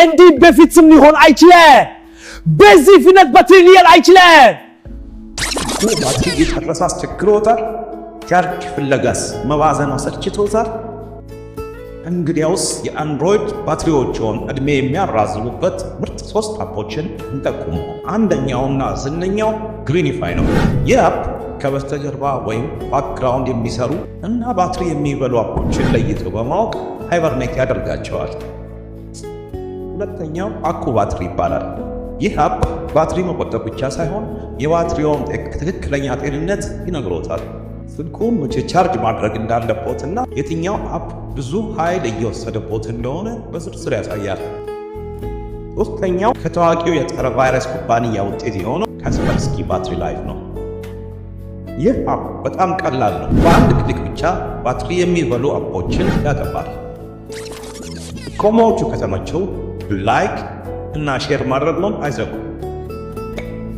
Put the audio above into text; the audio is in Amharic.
እንዲህ በፍጹም ሊሆን አይችልም። በዚህ ፍጥነት ባትሪ ሊያልቅ አይችልም። ባትሪ እየጨረሰ አስቸግሮታል? ቻርጅ ፍለጋስ መባዘን አሰልችቶታል? እንግዲያውስ የአንድሮይድ ባትሪዎችን ዕድሜ የሚያራዝሙበት ምርጥ ሶስት app ኦችን እንጠቁሙ። አንደኛውና ዝነኛው Greenify ነው። ይህ app ከበስተጀርባ ወይም background የሚሰሩ እና ባትሪ የሚበሉ app ኦችን ለይቶ በማወቅ hibernate ያደርጋቸዋል። ሁለተኛው AccuBattery ይባላል። ይህ app ባትሪ መቆጠብ ብቻ ሳይሆን የባትሪውን ትክክለኛ ጤንነት ይነግሮታል። ስልኩን መቼ charge ማድረግ እንዳለቦትና የትኛው app ብዙ ኃይል እየወሰደቦት እንደሆነ በዝርዝር ያሳያል። ሶስተኛው ከታዋቂው የጸረ ቫይረስ ኩባንያ ውጤት የሆነው Kaspersky Battery Life ነው። ይህ app በጣም ቀላል ነው። በአንድ click ብቻ ባትሪ የሚበሉ app ኦችን ያጠፋል። ጥቆማዎቹ ከተመቸው like እና share ማድረግዎን አይዘንጉ።